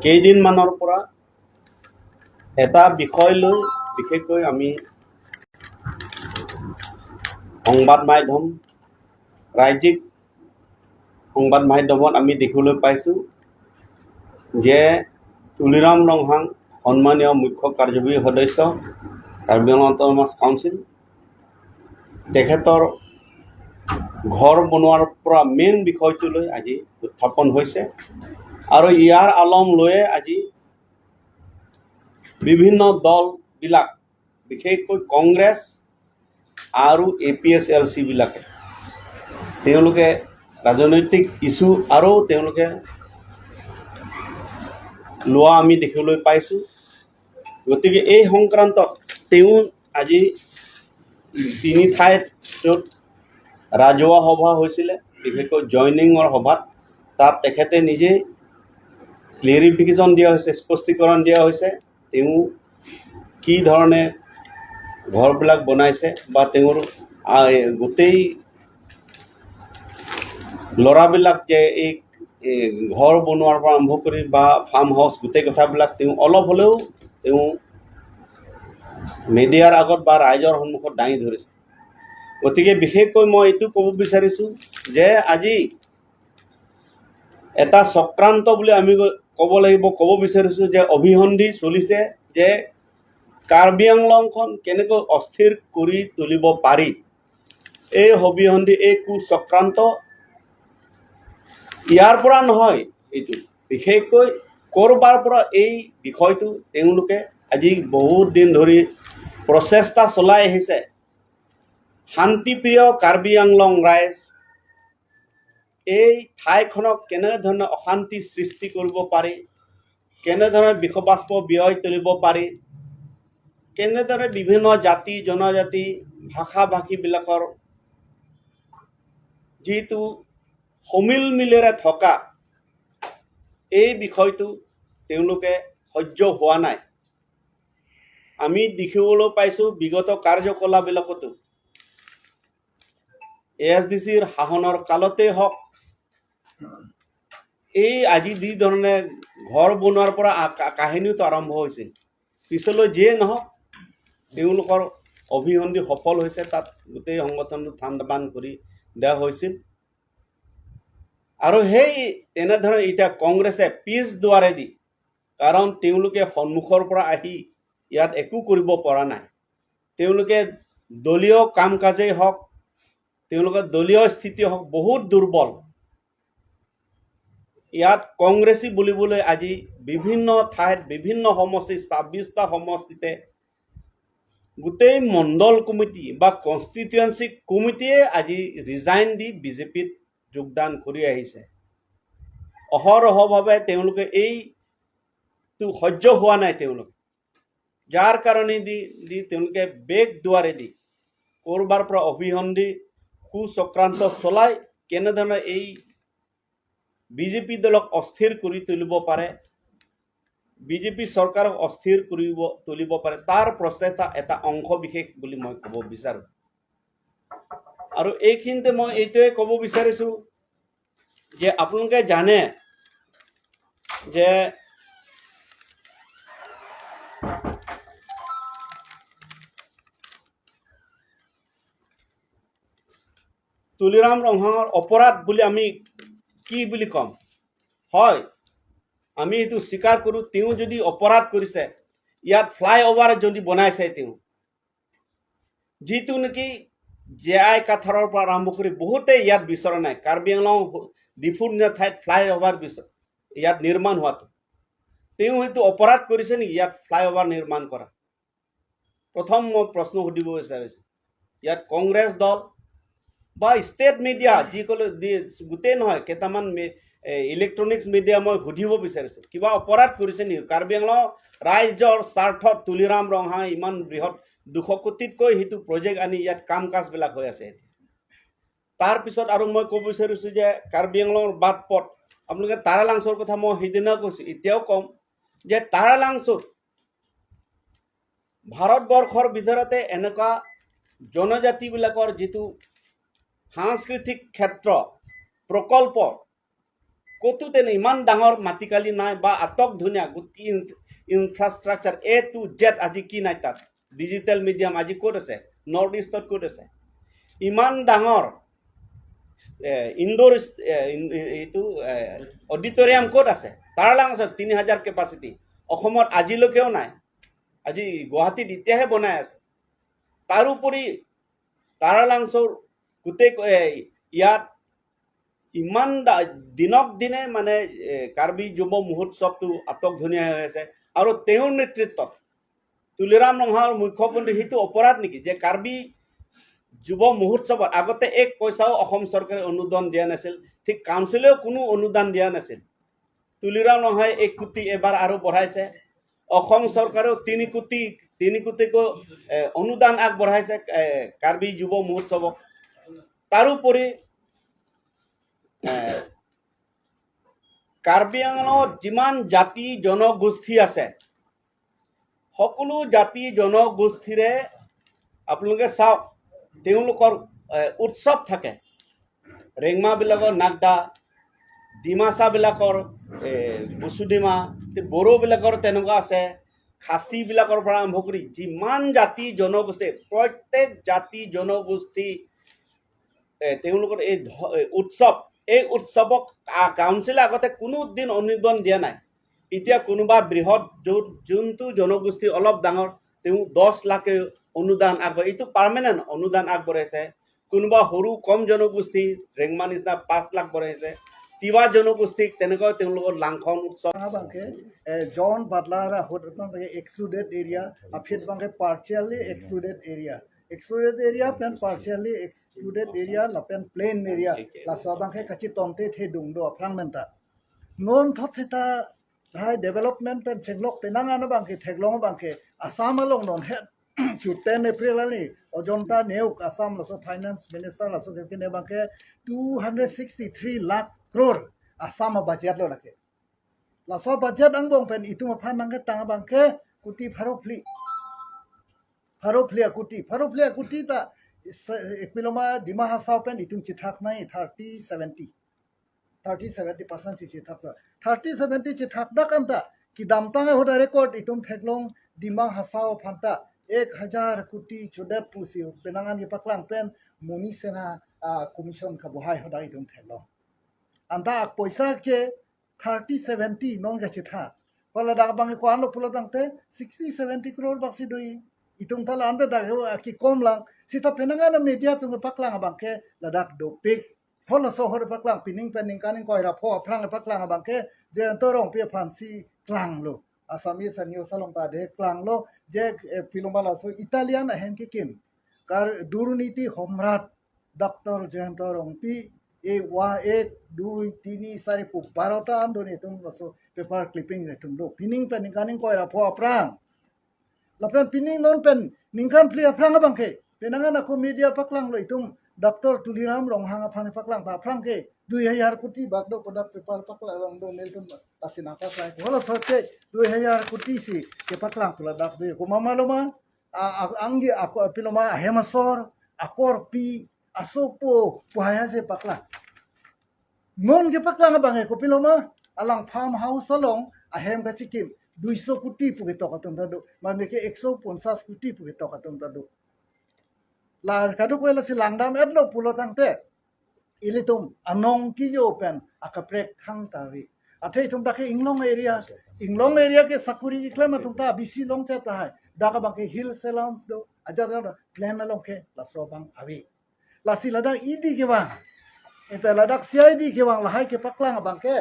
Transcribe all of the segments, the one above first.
কেইদিনমানৰ পৰা এটা বিষয় লৈ বিশেষকৈ আমি সংবাদ মাধ্যম, ৰাজ্যিক সংবাদ মাধ্যমত আমি দেখিবলৈ পাইছোঁ যে তুলিৰাম ৰংহাং সন্মানীয় মুখ্য কাৰ্যবাহী সদস্য, কাৰ্বি আংলং অট'নমাছ কাউন্সিল, তেখেতৰ ঘৰ বনোৱাৰ পৰা মেইন বিষয়টোলৈ আজি উত্থাপন হৈছে আৰু ইয়াৰ আলম লৈয়ে আজি বিভিন্ন দলবিলাক, বিশেষকৈ কংগ্ৰেছ আৰু এ পি এছ এল চিবিলাকে তেওঁলোকে ৰাজনৈতিক ইছ্যু আৰু তেওঁলোকে লোৱা আমি দেখিবলৈ পাইছোঁ। গতিকে এই সংক্ৰান্তত তেওঁ আজি তিনি ঠাইত য'ত ৰাজহুৱা সভা হৈছিলে, বিশেষকৈ জইনিঙৰ সভাত, তাত তেখেতে নিজেই ক্লিয়াৰিফিকেশ্যন দিয়া হৈছে, স্পষ্টীকৰণ দিয়া হৈছে তেওঁ কি ধৰণে ঘৰবিলাক বনাইছে বা তেওঁৰ গোটেই ল'ৰাবিলাক যে এই ঘৰ বনোৱাৰ পৰা আৰম্ভ কৰি বা ফাৰ্ম হাউচ গোটেই কথাবিলাক তেওঁ অলপ হ'লেও তেওঁ মিডিয়াৰ আগত বা ৰাইজৰ সন্মুখত দাঙি ধৰিছে। গতিকে বিশেষকৈ মই এইটো ক'ব বিচাৰিছোঁ যে আজি এটা চক্ৰান্ত বুলি আমি ক'ব লাগিব, ক'ব বিচাৰিছোঁ যে অভিসন্ধি চলিছে যে কাৰ্বি আংলংখন কেনেকৈ অস্থিৰ কৰি তুলিব পাৰি। এই অভিসন্ধি, এই কুচক্ৰান্ত ইয়াৰ পৰা নহয়, এইটো বিশেষকৈ ক'ৰবাৰ পৰা এই বিষয়টো তেওঁলোকে আজি বহুত দিন ধৰি প্ৰচেষ্টা চলাই আহিছে। শান্তিপ্ৰিয় কাৰ্বি আংলং ৰাইজ এই ঠাইখনক কেনেধৰণে অশান্তি সৃষ্টি কৰিব পাৰি, কেনেধৰণে বিষবাষ্প ব্যয় তুলিব পাৰি, কেনেদৰে বিভিন্ন জাতি জনজাতি ভাষা ভাষীবিলাকৰ যিটো সমিল মিলেৰে থকা এই বিষয়টো তেওঁলোকে সহ্য হোৱা নাই। আমি দেখিবলৈ পাইছোঁ বিগত কাৰ্যকলাপবিলাকতো এ এছ ডি চিৰ শাসনৰ কালতেই হওক, এই আজি যি ধৰণে ঘৰ বনোৱাৰ পৰা কাহিনীটো আৰম্ভ হৈছিল, পিছলৈ যিয়ে নহওক তেওঁলোকৰ অভিসন্ধি সফল হৈছে, তাত গোটেই সংগঠনটো ঠাণ্ডা বান কৰি দিয়া হৈছিল। আৰু সেই তেনেধৰণে এতিয়া কংগ্ৰেছে পিছ দুৱাৰেদি, কাৰণ তেওঁলোকে সন্মুখৰ পৰা আহি ইয়াত একো কৰিব পৰা নাই, তেওঁলোকে দলীয় কাম কাজেই হওক, তেওঁলোকৰ দলীয় স্থিতি হওক বহুত দুৰ্বল। ইয়াত কংগ্ৰেছী বুলিবলৈ আজি বিভিন্ন ঠাইত বিভিন্ন সমষ্টি, 26টা সমষ্টিতে গোটেই মণ্ডল কমিটি বা কনষ্টিটুৱেঞ্চি কমিটিয়ে আজি ৰিজাইন দি বিজেপিত যোগদান কৰি আহিছে। অহৰহভাৱে তেওঁলোকে এইটো সহ্য হোৱা নাই তেওঁলোক, যাৰ কাৰণে দি দি তেওঁলোকে বেগ দুৱাৰেদি ক'ৰবাৰ পৰা অভিসন্ধি কুচক্ৰান্ত চলাই কেনেধৰণে এই বিজেপি দলক অস্থিৰ কৰি তুলিব পাৰে, বিজেপি চৰকাৰক অস্থিৰ কৰিব তুলিব পাৰে, তাৰ প্ৰচেষ্টা এটা অংশ বিশেষ বুলি মই ক'ব বিচাৰোঁ। আৰু এইখিনিতে মই এইটোৱে ক'ব বিচাৰিছোঁ যে আপোনালোকে জানে যে তুলিৰাম ৰংহাঙৰ অপৰাধ বুলি আমি কি বুলি ক'ম? হয়, আমি এইটো স্বীকাৰ কৰোঁ, তেওঁ যদি অপৰাধ কৰিছে, ইয়াত ফ্লাইঅভাৰ যদি বনাইছে তেওঁ, যিটো নেকি জে আই কাথাৰৰ পৰা আৰম্ভ কৰি বহুতে ইয়াত বিচৰা নাই, কাৰ্বি আংলং ডিফুৰ নিচিনা ঠাইত ফ্লাইঅভাৰ ইয়াত নিৰ্মাণ হোৱাটো, তেওঁ সেইটো অপৰাধ কৰিছে নেকি ইয়াত ফ্লাইঅভাৰ নিৰ্মাণ কৰা? প্ৰথম মই প্ৰশ্ন সুধিব বিচাৰিছোঁ, ইয়াত কংগ্ৰেছ দল বা ষ্টেট মিডিয়া যিসকলে গোটেই নহয়, কেইটামান ইলেক্ট্ৰনিক্স মিডিয়া মই সুধিব বিচাৰিছোঁ, কিবা অপৰাধ কৰিছে নেকি কাৰ্বি আংলং ৰাইজৰ স্বাৰ্থত তুলিৰাম ৰংহাং ইমান বৃহৎ 200 কোটিতকৈ সেইটো প্ৰজেক্ট আনি ইয়াত কাম কাজবিলাক হৈ আছে এতিয়া। তাৰপিছত আৰু মই ক'ব বিচাৰিছোঁ যে কাৰ্বি আংলঙৰ বাট পথ, আপোনালোকে তাৰালাংচৰ কথা মই সেইদিনা কৈছোঁ, এতিয়াও ক'ম যে তাৰালাংচত ভাৰতবৰ্ষৰ ভিতৰতে এনেকুৱা জনজাতিবিলাকৰ যিটো সাংস্কৃতিক ক্ষেত্ৰ প্ৰকল্প ক'তো তেনে ইমান ডাঙৰ মাটিকালি নাই বা আটক ধুনীয়া গোটেই ইনফ্ৰাষ্ট্ৰাকচাৰ এ টু জেড। আজি কি নাই তাত? ডিজিটেল মিডিয়াম আজি ক'ত আছে? নৰ্থ ইষ্টত ক'ত আছে? ইমান ডাঙৰ ইনডোৰ এইটো অডিটৰিয়াম ক'ত আছে? তাৰ আছে 3000 কেপাচিটি, অসমত আজিলৈকেও নাই। আজি গুৱাহাটীত এতিয়াহে বনাই আছে। তাৰোপৰি তাৰালাংচৰ গোটেই ইয়াত ইমান দিনক দিনে মানে কাৰ্বি যুৱ মহোৎসৱটো আটক ধুনীয়া হৈ আছে আৰু তেওঁৰ নেতৃত্বত তুলিৰাম ৰংহাঙৰ মুখ্যমন্ত্ৰী। সেইটো অপৰাধ নেকি যে কাৰ্বি যুৱ মহোৎসৱত আগতে এক পইচাও অসম চৰকাৰে অনুদান দিয়া নাছিল, ঠিক কাউন্সিলেও কোনো অনুদান দিয়া নাছিল। তুলিৰাম ৰংহাঙে 1 কোটি এবাৰ আৰু বঢ়াইছে। অসম চৰকাৰেও 3 কোটি, 3 কোটিকৈ অনুদান আগবঢ়াইছে কাৰ্বি যুৱ মহোৎসৱক। তাৰোপৰি কাৰ্বি আংলঙত যিমান জাতি জনগোষ্ঠী আছে, সকলো জাতি জনগোষ্ঠীৰে আপোনালোকে চাওক, তেওঁলোকৰ উৎসৱ থাকে। ৰেংমাবিলাকৰ নাগদা, ডিমাচাবিলাকৰ বুচুডিমা, বড়োবিলাকৰ তেনেকুৱা আছে, খাচীবিলাকৰ পৰা আৰম্ভ কৰি যিমান জাতি জনগোষ্ঠী, প্ৰত্যেক জাতি জনগোষ্ঠী তেওঁলোকৰ এই উৎসৱ, এই উৎসৱক কাউন্সিলে আগতে কোনো দিন অনুদান দিয়া নাই। এতিয়া কোনোবা বৃহৎ যোনটো জনগোষ্ঠী অলপ ডাঙৰ, তেওঁ 10 লাখে অনুদান আগবঢ়াই, এইটো পাৰ্মানেণ্ট অনুদান আগবঢ়াইছে। কোনোবা সৰু কম জনগোষ্ঠী, ৰেংমা নিচিনা, 5 লাখ বঢ়াইছে। তিৱা জনগোষ্ঠীক তেনেকৈ তেওঁলোকৰ লাংখন উৎসৱ। Bangke John Badlara hot excluded area afit bangke partially excluded area, excluded area pen partially excluded area lapen plain area la so bangke kachi tomte the dung do fragmenta non thot sita hai development pen chenglok penanga na bangke theglong bangke Assam along non he 10 April ani Ajanta Neog Assam laso finance minister laso kene bangke 263 lakh crore Assam budget lo lake laso budget ang bong pen itu ma phan bangke tang bangke kuti pharo phli kuti pharo phli kuti ta ekpiloma Dima Hasao pen itum chithak nai 30 70 30 70% chi thak 30 70 chi thak da kanta ki damtang hoda record itum theklong Dima Hasao phanta 1000 কোটি চুডেত পুসি penangan ki paklang pen muni sena commission ka bohai hoda itum theklong anta ak poisa ke 30 70 nong ga chi tha kola da bang ko ano pulo tangte 60 70 crore baksi doi itung tala ande da ki kom lang sita penangan media tung paklang bang ke ladak dopik phola sohor paklang pining pening kaning koira pho phrang paklang bang ke je torong pe phansi klang lo Assamese news along ta de klang lo je filomala so Italian ahem ki kim kar দুর্নীতি সম্রাট doctor Jayanta Rongpi এই ওয়া 1 2 3 4 12টা আন্দোলন ইতুম paper clipping ইতুম do pining pening kaning koira pho prang lapen pining non pen ningkan pli aprang bangke penangan aku media paklang lo itum Dr. Tuliram Ronghang phani paklang ta prang ke 2000 কোটি বাগdo product paper paklang lang do nelton asina paklang hola sote 2000 কোটি si ke paklang pula dak de ko mamaloma anggi ako piloma hemasor akor pi asopo puhaya se paklang non ke paklang bange ko piloma alang farm house along ahem ka chikim 200 কোটি পুকে টকা তুম তাদু মানে কি 150 কোটি পুকে টকা তুম তাদু la kadu ko la si langdam etlo pulo tangte ilitum anong ki yo pen akaprek thang tawi athei tum dake inglong area, inglong area ke sakuri iklema tum ta bisi long cha ta hai daka bang ke hill salons do aja da plan along ke la so bang awi la si lada idi ke bang eta ladak CID ke bang la hai ke paklang bang ke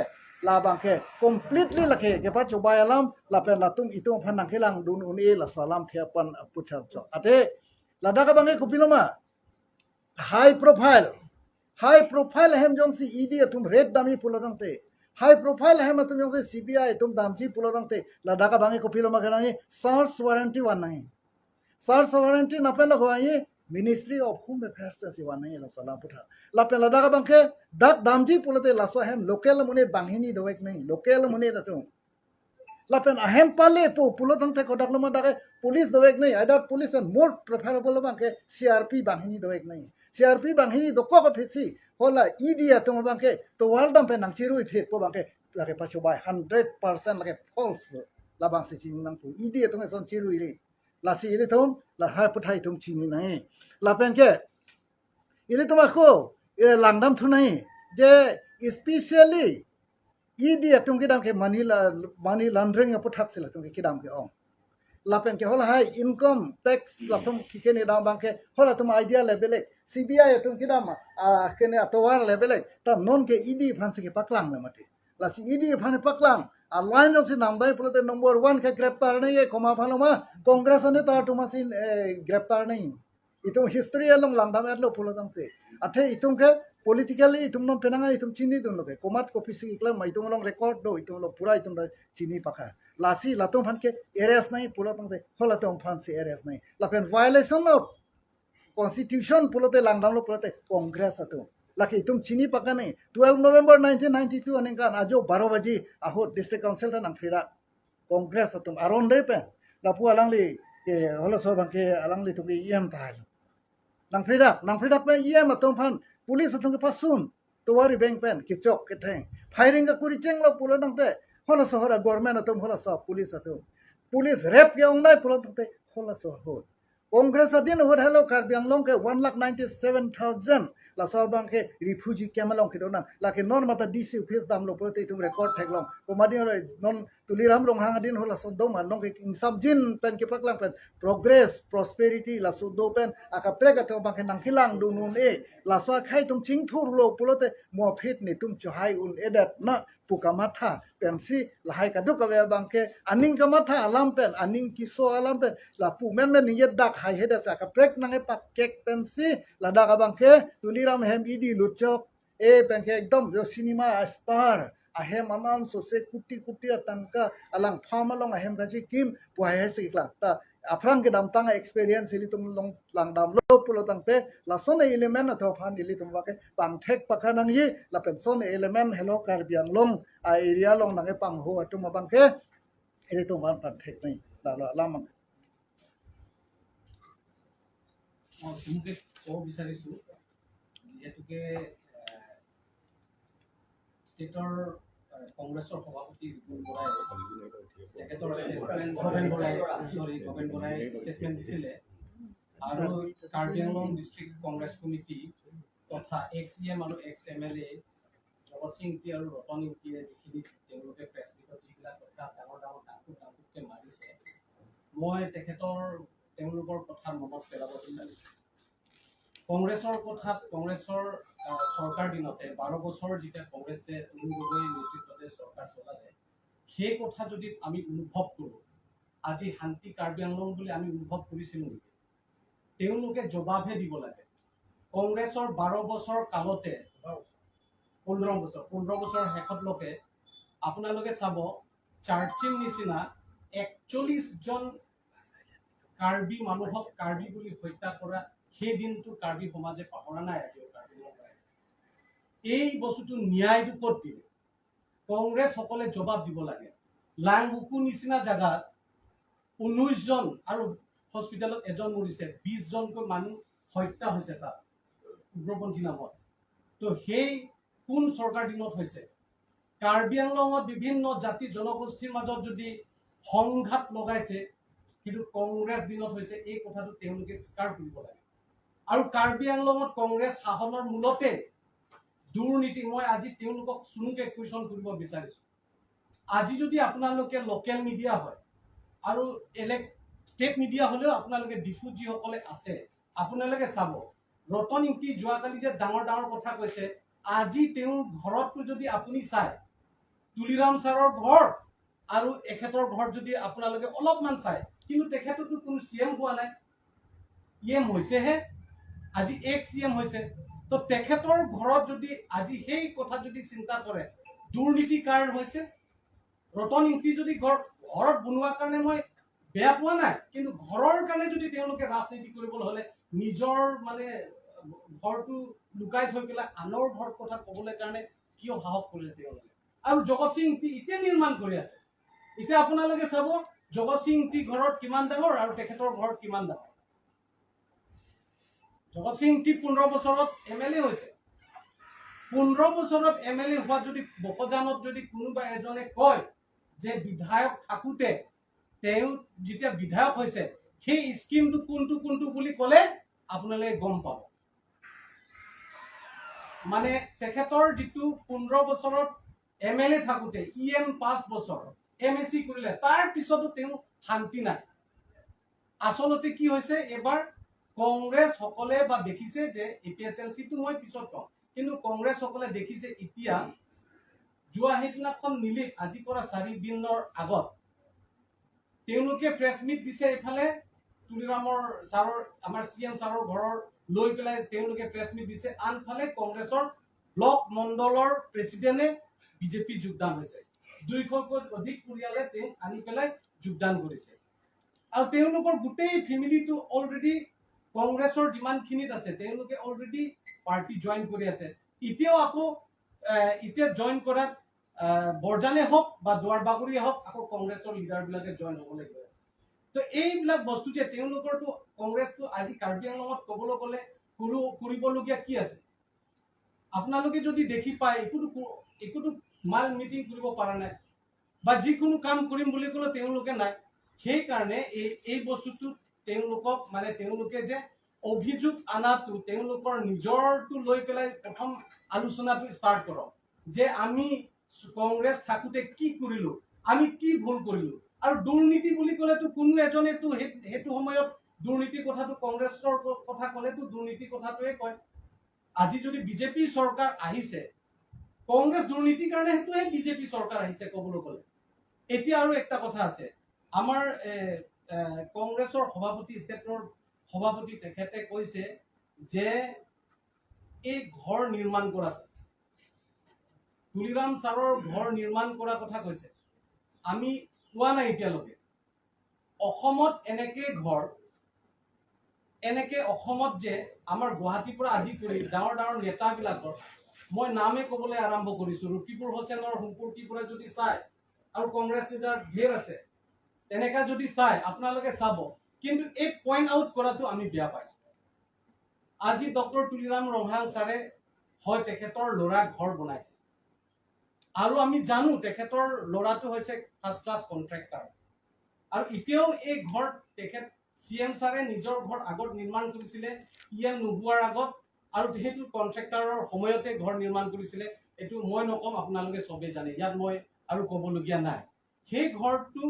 la bang ke completely la ke ke pa chobai alam la pen la tum itu phanang ke lang dun un e la salam thia pan puchar cho ate ladaka bang ke kupiloma high profile, high profile hem jong si ED tum red dami pulodang te high profile hem tum jong si CBI tum damji pulodang te ladaka bange kupiloma kenani search warranty wan nahi search warranty napel lagoi Ministry of Home Affairs si wan nahi la sala putha la pen ladaka bangke dak damji pulote laso hem local mune banghini dowek nahi local mune da tum la pen ahem pale po pulodang te kodak loma dake police dowek nahi either police and more preferable bangke CRP banghini dowek nahi CRP banghini dokko ko phesi. hola idi atong bangke to waldam pe nang chiru phet po bangke lake pachobai 100% lake false la bang se chin nang pu idi atong son chiru iri la si ili thom la ha puthai thom chini nai la pen ke ili toma ko langdam thunai je especially idi atong ke dam ke money laundering puthak sila thong ke dam ke ong la pen ke hola hai income tax la thom ki ke ni dam bang ke hola tum idea level CBI atong ke dam a ke ne atowar level ta non ke idi phan se ke paklang le mate la si idi phan paklang a line si nam dai pulate number 1 ke greftar nahi hai koma phaloma Congress ne ta tuma sin greftar nahi itum history along langdam atlo pulatam te athe itum ke politically itum nom penanga itum chini dun loke komat kopi si ikla mai itum long record do itum lo pura itum da chini pakha lasi latum phan ke arrest nahi pulatam te holatum phan si arrest nahi la pen violation of constitution pulate langdam lo pulate Congress atu laki itum chini pakha nahi 12 November 1992 anengkan ajo 12 baji aho district council ta nang phira Congress atum aron re pe lapu alang li ke hola so bang ke alang li tu ke em ta nang phira pe em atum phan police atum ke pasun towari bank pen ke chok ke theng firing ka kuri cheng lo pulo nang te hola so hora government atum hola so police atum police rep ke ongnai pulo te hola so ho Congress adin hor hello Karbi Anglong ke 1,97,000 la so bang ke refugee camp long ke dona la ke non mata DC office dam lo pulo te itum record thek long komadi hor non tuliram rong hang adin hola so do man long ke insam jin pen ke paklang pen progress prosperity la so do pen aka prek to bang ke nang khilang du nun e la so khai tum ching thur lo pulo te mo phit ni tum chohai un edat na pukamatha pensi la hai ka du ka bang ke aning kamatha alam pen aning kiso alam pen la pu men men ni dak hai heda sa ka prek nang e pak kek pensi la da ka bang ke tuliram hem idi luchok e pen ke ekdom jo cinema star ahem aman so se kuti kuti tanka alang farm along ahem ka kim puai hai sikla ta aprang ke dam tang experience ili tum long lang dam lo pulo tang te la son element atho phan ili tum wa ke pang thek pakhanang yi la pen son element hello Karbi Anglong a area long nang e pang ho atum bang ke ili tum wan pan thek nai la la lamang চমুকে ক'ব বিচাৰিছোঁ যিহেতুকে ষ্টেটৰ কংগ্ৰেছৰ সভাপতি ৰিপুণ বৰাই তেখেতৰ statement Bhaben বৰাই statement দিছিলে আৰু কাৰ্বি আংলং ডিষ্ট্ৰিক্ট কংগ্ৰেছ কমিটি তথা এক্স ই এম আৰু ex M L A Jagat Singh Ingti আৰু ৰতন ইংতিয়ে যিখিনি তেওঁলোকে প্ৰেছ মিটত যিবিলাক কথা ডাঙৰ ডাঙৰ ডাকুত ডাকুতকৈ মাৰিছে, মই তেওঁলোকৰ কথা মনত পেলাব বিচাৰিছোঁ। কংগ্ৰেছৰ কথাত কংগ্ৰেছৰ চৰকাৰ দিনতে 12 বছৰ যেতিয়া কংগ্ৰেছে তৰুণ গগৈৰ নেতৃত্বতে চৰকাৰ চলালে, সেই কথা যদি আমি অনুভৱ কৰোঁ, আজি শান্তি কাৰ্বি আংলং বুলি আমি অনুভৱ কৰিছিলোঁ নেকি? তেওঁলোকে জবাবহে দিব লাগে। কংগ্ৰেছৰ 12 বছৰ কালতে 15 বছৰৰ শেষতলৈকে আপোনালোকে চাব চাৰ্চিল নিচিনা 41 জন কাৰ্বি মানুহক কাৰ্বি বুলি হত্যা কৰা সেই দিনটো কাৰ্বি সমাজে পাহৰা নাই আজিও কাৰ্বি ৰাইজে। এই বস্তুটো ন্যায়টো ক'ত দিলে? কংগ্ৰেছসকলে জবাব দিব লাগে। লাংবুকু নিচিনা জেগাত 19 জন আৰু হস্পিটেলত এজন মৰিছে, 20 জনকৈ মানুহ হত্যা হৈছে তাত উগ্ৰপন্থী নামত। তো সেই কোন চৰকাৰ দিনত হৈছে? কাৰ্বি আংলঙত বিভিন্ন জাতি জনগোষ্ঠীৰ মাজত যদি সংঘাত লগাইছে, কিন্তু কংগ্ৰেছ দিনত হৈছে, এই কথাটো তেওঁলোকে স্বীকাৰ কৰিব লাগে। আৰু কাৰ্বি আংলঙত কংগ্ৰেছ শাসনৰ মূলতে দুৰ্নীতি, মই আজি তেওঁলোকক চুনুকে কুৱেশ্যন কৰিব বিচাৰিছো। আজি যদি আপোনালোকে লোকেল মিডিয়া হয় আৰু ষ্টেট মিডিয়া হ'লেও আপোনালোকে ডিফু যিসকলে আছে আপোনালোকে চাব, ৰতন ইংতি যোৱাকালি যে ডাঙৰ ডাঙৰ কথা কৈছে, আজি তেওঁৰ ঘৰতটো যদি আপুনি চায়, তুলিৰাম ছাৰৰ ঘৰ আৰু এখেতৰ ঘৰত যদি আপোনালোকে অলপমান চায়, কিন্তু তেখেততো কোনো চি এম হোৱা নাই, ই এম হৈছেহে, আজি এক চি এম হৈছে। তো তেখেতৰ ঘৰত যদি আজি সেই কথা যদি চিন্তা কৰে, দুৰ্নীতি কাৰ হৈছে? ৰতন ইংতি যদি ঘৰত বনোৱাৰ কাৰণে মই বেয়া পোৱা নাই, কিন্তু ঘৰৰ কাৰণে যদি তেওঁলোকে ৰাজনীতি কৰিবলৈ হ'লে নিজৰ মানে ঘৰটো লুকাই থৈ পেলাই আনৰ ঘৰ কথা ক'বলৈ কাৰণে কিয় সাহস কৰিলে তেওঁলোকে? আৰু জগত সিং ইংতি এতিয়া নিৰ্মাণ কৰি আছে। এতিয়া আপোনালোকে চাব জগত সিং ইংতি ঘৰত কিমান ডাঙৰ আৰু তেখেতৰ ঘৰত কিমান ডাঙৰ। জগত সিং ইংতি 15 বছৰত এম এল এ হৈছে, 15 বছৰত এম এল এ হোৱাত যদি বকজানত যদি কোনোবা এজনে কয় যে বিধায়ক থাকোঁতে তেওঁ যেতিয়া বিধায়ক হৈছে, সেই স্কিমটো কোনটো কোনটো বুলি ক'লে আপোনালোকে গম পাব। মানে তেখেতৰ যিটো 15 বছৰত এম এল এ থাকোঁতে ই এম 5 বছৰ এম এ চি কৰিলে, তাৰ পিছতো তেওঁ শান্তি নাই। আচলতে কি হৈছে, এইবাৰ কংগ্ৰেছ সকলে বা দেখিছে যে এ পি এইচ এল চিটো মই পিছত কম, কিন্তু কংগ্ৰেছ সকলে দেখিছে এতিয়া যোৱা সেইদিনাখন নিলিত আজিৰ পৰা 4 দিনৰ আগত তেওঁলোকে প্ৰেছ মিট দিছে। এইফালে তুলিৰামৰ ছাৰৰ, আমাৰ চি এম ছাৰৰ ঘৰৰ লৈ পেলাই তেওঁলোকে প্ৰেছ মিট দিছে। আনফালে কংগ্ৰেছৰ ব্লক মণ্ডলৰ প্ৰেচিডেণ্টে বিজেপি যোগদান হৈছে। 200তকৈ অধিক পৰিয়ালে তেওঁক আনি পেলাই যোগদান কৰিছে আৰু তেওঁলোকৰ গোটেই ফেমিলিটো অলৰেডি কংগ্ৰেছৰ যিমানখিনিত আছে, তেওঁলোকে অলৰেডি পাৰ্টি জইন কৰি আছে। এতিয়াও আকৌ এতিয়া জইন কৰাত বৰজানে হওক বা দুৱাৰ বাগৰিয়ে হওক, আকৌ কংগ্ৰেছৰ লিডাৰবিলাকে জইন হ'বলৈ গৈ আছে। তো এইবিলাক বস্তু যে তেওঁলোকৰতো কংগ্ৰেছটো আজি কাৰ্বি আংলঙত ক'বলৈ গ'লে কৰিবলগীয়া কি আছে? আপোনালোকে যদি দেখি পায়, একোতো মাল মিটিং কৰিব পৰা নাই বা যিকোনো কাম কৰিম বুলি ক'লে তেওঁলোকে নাই। সেইকাৰণে এই বস্তুটো তেওঁলোকক মানে তেওঁলোকে যে অভিযোগ আনাটো তেওঁলোকৰ নিজৰটো লৈ পেলাই প্ৰথম আলোচনাটো ষ্টাৰ্ট কৰক যে আমি কংগ্ৰেছ থাকোঁতে কি কৰিলো, আমি কি ভুল কৰিলো। আৰু দুৰ্নীতি বুলি ক'লেতো কোনো এজনেতো সেইটো সময়ত দুৰ্নীতিৰ কথাটো, কংগ্ৰেছৰ কথা ক'লেতো দুৰ্নীতিৰ কথাটোৱে কয়। আজি যদি বিজেপি চৰকাৰ আহিছে, কংগ্ৰেছ দুৰ্নীতিৰ কাৰণে সেইটোহে বিজেপি চৰকাৰ আহিছে ক'বলৈ গ'লে। এতিয়া আৰু একটা কথা আছে, আমাৰ কংগ্ৰেছৰ সভাপতি, ষ্টেটৰ সভাপতি তেখেতে কৈছে যে এই ঘৰ নিৰ্মাণ কৰাটো, তুলিৰাম ছাৰৰ ঘৰ নিৰ্মাণ কৰাৰ কথা কৈছে। আমি কোৱা নাই এতিয়ালৈকে অসমত এনেকে ঘৰ, এনেকে অসমত যে আমাৰ গুৱাহাটীৰ পৰা আদি কৰি ডাঙৰ ডাঙৰ নেতাবিলাকৰ মই নামে ক'বলৈ আৰম্ভ কৰিছো। ৰকিবুল হোসেনৰ সম্পত্তিৰ পৰা যদি চাই আৰু কংগ্ৰেছ লিডাৰ ঢেৰ আছে, তেনেকা যদি চাই আপোনালোকে চাব। কিন্তু এই পইণ্ট আউট কৰাটো আমি বেয়া পাইছো। আজি ডক্টৰ তুলিৰাম ৰংহাং ছাৰে হয় তেখেতৰ ল'ৰা ঘৰ বনাইছে আৰু আমি জানো তেখেতৰ ল'ৰাটো হৈছে ফাৰ্ষ্ট ক্লাছ কণ্ট্ৰেক্টাৰ। আৰু এতিয়াও এই ঘৰ তেখেত চি এম ছাৰে নিজৰ ঘৰ আগত নিৰ্মাণ কৰিছিলে ই এম নোহোৱাৰ আগত আৰু সেইটো কণ্ট্ৰেক্টাৰৰ সময়তে ঘৰ নিৰ্মাণ কৰিছিলে। এইটো মই নকম, আপোনালোকে চবেই জানে, ইয়াত মই আৰু ক'বলগীয়া নাই। সেই ঘৰটো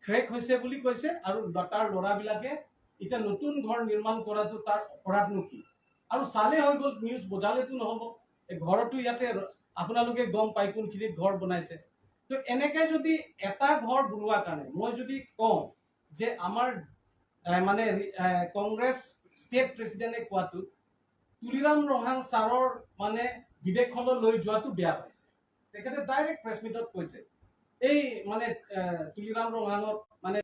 ক্ৰেক হৈছে বুলি কৈছে আৰু তাৰ ল'ৰাবিলাকে এতিয়া নতুন ঘৰ নিৰ্মাণ কৰাটো তাৰ অপৰাধনো কি? আৰু চালে হৈ গ'ল, নিউজ বজালেতো নহ'ব। এই ঘৰতো ইয়াতে আপোনালোকে গম পায় কোনখিনিত ঘৰ বনাইছে। তো এনেকে যদি এটা ঘৰ বনোৱাৰ কাৰণে মই যদি কওঁ যে আমাৰ মানে কংগ্ৰেছ ষ্টেট প্ৰেচিডেণ্টে কোৱাটো তুলিৰাম ৰংহাং ছাৰৰ মানে বিদেশলৈ লৈ যোৱাটো বেয়া পাইছে। তেখেতে ডাইৰেক্ট প্ৰেছ মিটত কৈছে, এই মানে তুলিৰাম ৰংহাঙক মানে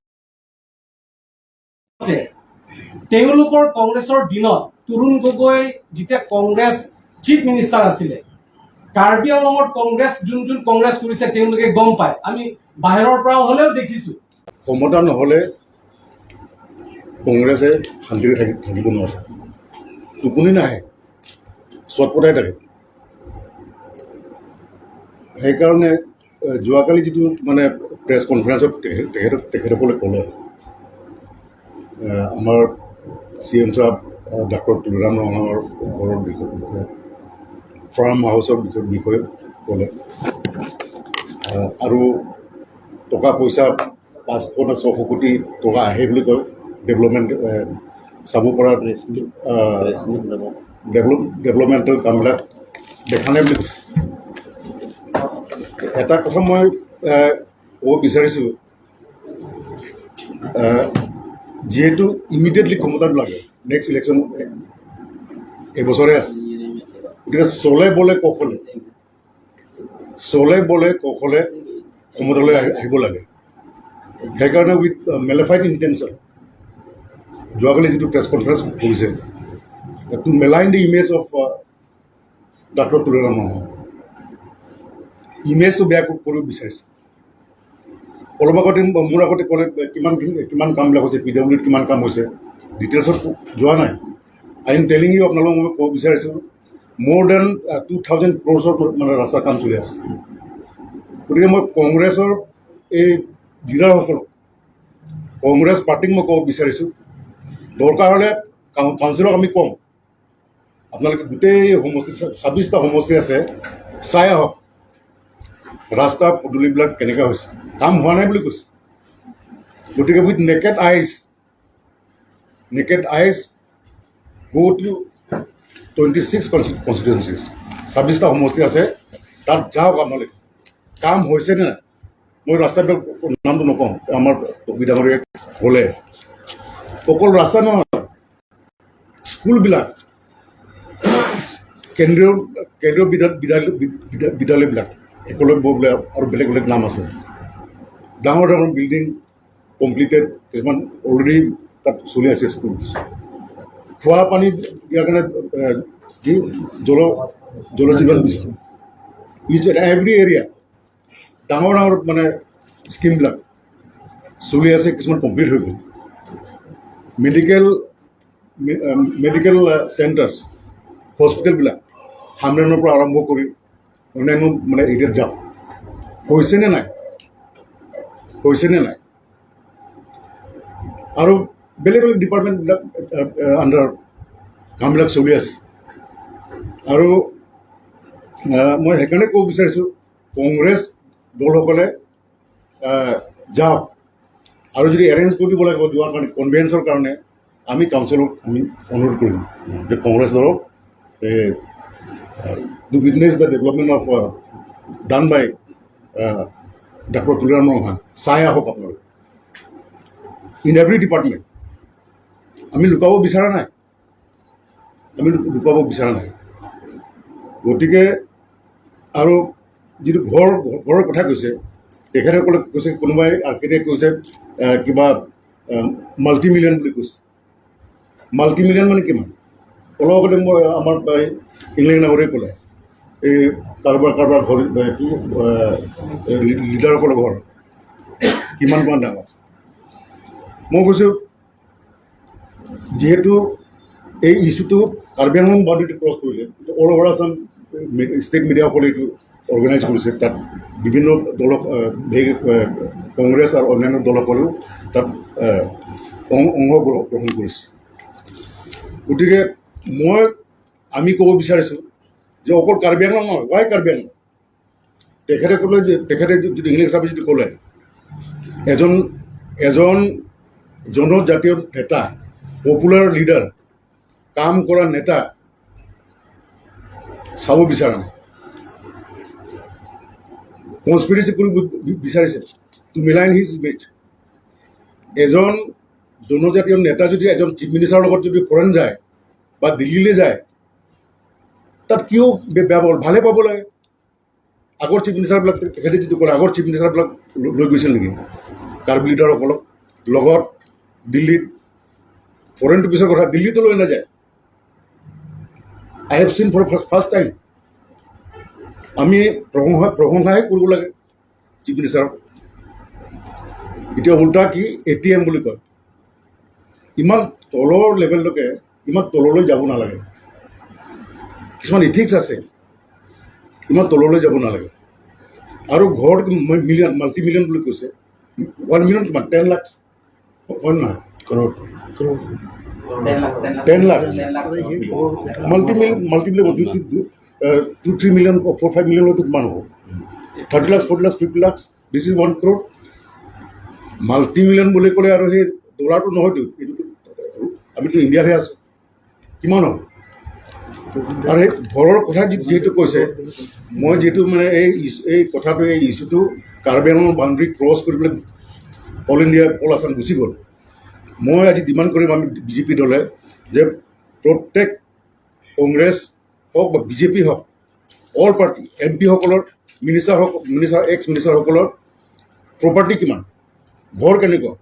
তেওঁলোকৰ কংগ্ৰেছৰ দিনত তৰুণ গগৈ যেতিয়া কংগ্ৰেছ চিফ মিনিষ্টাৰ আছিলে, কাৰ্বি আংলঙত কংগ্ৰেছ যোন যোন কংগ্ৰেছ কৰিছে তেওঁলোকে গম পায়, আমি বাহিৰৰ পৰাও হ'লেও দেখিছো। ক্ষমতা নহ'লে কংগ্ৰেছে শান্তিৰে থাকিব নোৱাৰে, টোপনি নাহে, চটপটাই থাকে। সেইকাৰণে যোৱাকালি যিটো মানে প্ৰেছ কনফাৰেঞ্চত তেখেতসকলে ক'লে, আমাৰ চি এম চাহাব ডাক্তৰ তুলিৰাম ৰংহাঙৰ ঘৰৰ বিষয়ে, ফাৰ্ম হাউচৰ বিষয়ে ক'লে আৰু টকা পইচা 500 নে 600 কোটি টকা আহে বুলি কয়, ডেভেলপমেণ্ট চাব পৰা ডেভেলপমেণ্টেল কামবিলাক দেখা নাই বুলি কৈছে। এটা কথা মই ক'ব বিচাৰিছোঁ, যিহেতু ইমিডিয়েটলি ক্ষমতাটো লাগে, নেক্সট ইলেকশ্যন এবছৰে আছে, গতিকে চলে বলে কৌশলে ক্ষমতালৈ আহিব লাগে। সেইকাৰণে উইথ মেলাফাইড ইণ্টেনশ্যন যোৱাকালি যিটো প্ৰেছ কনফাৰেঞ্চ কৰিছে to malign the image of Doctor Tuliram Ronghang, ইমেজটো বেয়া কৰিব বিচাৰিছে। অলপ আগতে মোৰ আগতে ক'লে কিমান কামবিলাক হৈছে, পি ডাব্লিউ ডিত কিমান কাম হৈছে, ডিটেইলছত যোৱা নাই। I am telling you, আপোনালোকক মই ক'ব বিচাৰিছোঁ। মোৰ then 2000 ক্ৰ'ৰ্ছৰ মানে ৰাস্তাৰ কাম চলি আছে। গতিকে মই কংগ্ৰেছৰ এই লিডাৰসকলক, কংগ্ৰেছ পাৰ্টীক মই ক'ব বিচাৰিছোঁ, দৰকাৰ হ'লে কাউন্সিলক আমি ক'ম, আপোনালোকে গোটেই সমষ্টি, 26টা সমষ্টি আছে, চাই আহক ৰাস্তা পদূলিবিলাক কেনেকুৱা হৈছে। কাম হোৱা নাই বুলি কৈছে। গতিকে with naked eyes go to 26 constituencies, 26টা সমষ্টি আছে, তাত যাওক আপোনালোকে, কাম হৈছেনে নাই। মই ৰাস্তাবিলাক নামটো নকওঁ, আমাৰ টকী ডাঙৰীয়াই ক'লে। অকল ৰাস্তা নহয়, স্কুলবিলাক, কেন্দ্ৰীয় বিদ্যালয়বিলাক, একলব্য বোলে আৰু বেলেগ বেলেগ নাম আছে, ডাঙৰ ডাঙৰ বিল্ডিং কমপ্লিটেড, কিছুমান অলৰেডি তাত চলি আছে স্কুল। খোৱা পানী দিয়াৰ কাৰণে যি জল জীৱন mission, is and every area ডাঙৰ ডাঙৰ মানে স্কিমবিলাক চলি আছে, কিছুমান কমপ্লিট হৈ গ'ল। মেডিকেল চেণ্টাৰ্ছ, হস্পিটেলবিলাক হামৰেনৰ পৰা আৰম্ভ কৰি অন্যান্য মানে এৰিয়াত যাওক, হৈছেনে নাই? হৈছেনে নাই? আৰু বেলেগ বেলেগ ডিপাৰ্টমেণ্টবিলাক আণ্ডাৰ কামবিলাক চলি আছে। আৰু মই সেইকাৰণে ক'ব বিচাৰিছোঁ, কংগ্ৰেছ দলসকলে যাওক আৰু যদি এৰেঞ্জ কৰি দিব লাগিব যোৱাৰ কাৰণে, কনভেন্সৰ কাৰণে, আমি কাউন্সিলক আমি অনুৰোধ কৰিম যে কংগ্ৰেছ দলক to witness the development of done by Doctor Tuliram Ronghang. চাই আহক আপোনালোকে ইন এভৰি ডিপাৰ্টমেণ্ট। আমি লুকাব বিচৰা নাই, আমি লুকাব বিচৰা নাই। গতিকে আৰু যিটো ঘৰৰ কথা কৈছে, তেখেতসকলে কৈছে, কোনোবাই আৰ্কিটেক্ট কৈছে, কিবা মাল্টি মিলিয়ন বুলি কৈছে। মাল্টি মিলিয়ন মানে কিমান? অলপ আগতে মই আমাৰ ইংলেণ্ড নাগৰিকে ক'লে, এই কাৰোবাৰ কাৰোবাৰ ঘৰ, কি লিডাৰসকলৰ ঘৰ কিমান কিমান ডাঙৰ। মই কৈছোঁ, যিহেতু এই ইছ্যুটো কাৰ্বি আংলং বাউণ্ডেৰীটো ক্ৰছ কৰিলে, অল অভাৰ আছাম ষ্টেট মিডিয়াসকলে এইটো অৰ্গেনাইজ কৰিছে। তাত বিভিন্ন দলক, কংগ্ৰেছ আৰু অন্যান্য দলসকলেও তাত অংশ গ্ৰহণ কৰিছে। গতিকে আমি ক'ব বিচাৰিছোঁ যে অকল কাৰ্বি আংলং নহয়, ৱাই কাৰ্বি আংলং? তেখেতে ক'লে যে, তেখেতে যদি ইংলিছ হিচাপে যদি ক'লে, এজন এজন জনজাতীয় নেতা, পপুলাৰ লিডাৰ, কাম কৰা নেতা চাব বিচৰা নাই, কনস্পিৰেচি কৰিব বিচাৰিছে টু মেলাইন his image. এজন জনজাতীয় নেতা যদি এজন চিফ মিনিষ্টাৰৰ লগত যদি ফৰেন যায় বা দিল্লীলৈ যায়, তাত কিয় বেয়া পাব? ভালে পাব লাগে। আগৰ চিফ মিনিষ্টাৰবিলাক, তেখেতে যিটো কৰে, আগৰ চিফ মিনিষ্টাৰবিলাক লৈ গৈছিল নেকি কাৰ্বি লিডাৰসকলক লগত দিল্লীত? ফৰেনটো পিছৰ কথা, দিল্লীতো লৈ নাযায়। I have seen for first time. আমি প্ৰশংসাহে কৰিব লাগে চিফ মিনিষ্টাৰক। এতিয়া উল্টা কি এটিএম বুলি কয়। ইমান তলৰ লেভেললৈকে, ইমান তললৈ যাব নালাগে। কিছুমান ইথিক্স আছে, ইমান তললৈ যাব নালাগে। আৰু ঘৰত মিলিয়ন, মাল্টি মিলিয়ন বুলি কৈছে, 1 মিলিয়ন কিমান? 10 লাখ হয় নহয়? Crore, crore. 10 lakh. Multi million, 2-3 million, 4-5 মিলিয়নতো কিমান হ'ব? 30 lakhs, 40 lakhs, 50 lakhs, this is 1 crore. Multi million বুলি ক'লে আৰু সেই ডলাৰটো নহয়তো, এইটোতো আমিতো ইণ্ডিয়াতহে আছোঁ। কিমান হ'ব? আৰু সেই ঘৰৰ কথা যিহেতু কৈছে, মই যিহেতু মানে এই কথাটো, এই ইছ্যুটো কাৰ্বি আংলং বাউণ্ডেৰী ক্ৰছ কৰি পেলাই অল ইণ্ডিয়া, অল আছাম গুচি গ'ল। মই আজি ডিমাণ্ড কৰিম, আমি বিজেপি দলে, যে প্ৰত্যেক কংগ্ৰেছ হওক বা বিজেপি হওক, অল পাৰ্টি এম পিসকলৰ, মিনিষ্টাৰ হওক, মিনিষ্টাৰ, এক্স মিনিষ্টাৰসকলৰ প্ৰপাৰ্টি কিমান, ঘৰ কেনেকুৱা।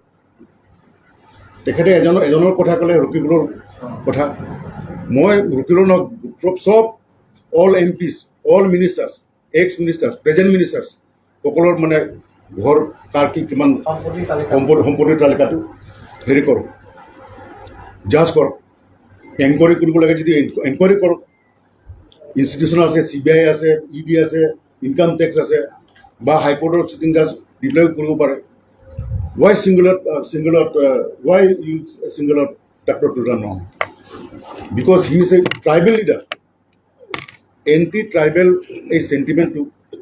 তেখেতে এজনৰ কথা ক'লে, ৰকিবুলৰ কথা। মই ৰকিবুলৰ নহওক, চব all MPs, all ministers, ex ministers, present ministers সকলৰ মানে ঘৰ কাৰ কি কিমান, সম্পত্তিৰ তালিকাটো হেৰি কৰক, জাজ কৰক। এনকুৱাৰী কৰিব লাগে যদি এনকুৱাৰী কৰক। ইনষ্টিটিউশ্যন আছে, চিবিআই আছে, ইডি আছে, ইনকাম টেক্স আছে বা হাইকোৰ্টৰ চিটিং জাজ ডিপ্লয় কৰিব পাৰে। Why single out why you single out Doctor Tuliram Ronghang? Because he is a tribal leader. Anti tribal এই চেণ্টিমেণ্টটো,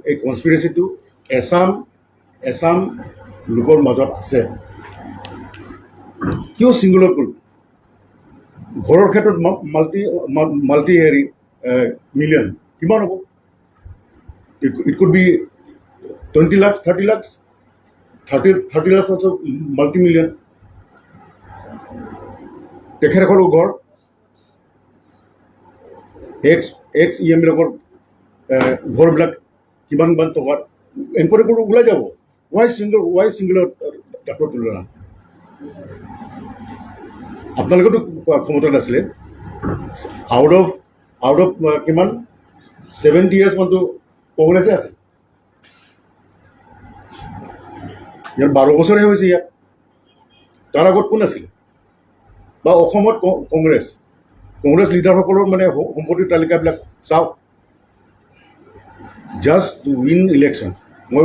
এই কনস্পিৰেচিটো এছাম লোকৰ মাজত আছে। কিয় ছিংগল আউট কৰিব? ঘৰৰ ক্ষেত্ৰত মাল্টি মাল্টি হেৰি মিলিয়ন কিমান হ'ব? It could be 20 lakhs, 30 lakhs, 30 lakhs also multi million. তেখেতসকলৰ ঘৰ, এক্স ই এমবিলাকৰ ঘৰবিলাক কিমান কিমান টকাত, এনকুৱাৰী কৰি ওলাই যাব। Why single Doctor Tuliram? আপোনালোকেতো ক্ষমতাত আছিলে। আউট অফ কিমান, 70 ইয়াৰ্ছ মানতো কংগ্ৰেছে আছে। ইয়াত 12 বছৰহে হৈছে ইয়াত। তাৰ আগত কোন আছিলে? বা অসমত কংগ্ৰেছ লিডাৰসকলৰ মানে সম্পত্তিৰ তালিকাবিলাক চাওক। জাষ্ট টু উইন ইলেকশ্যন মই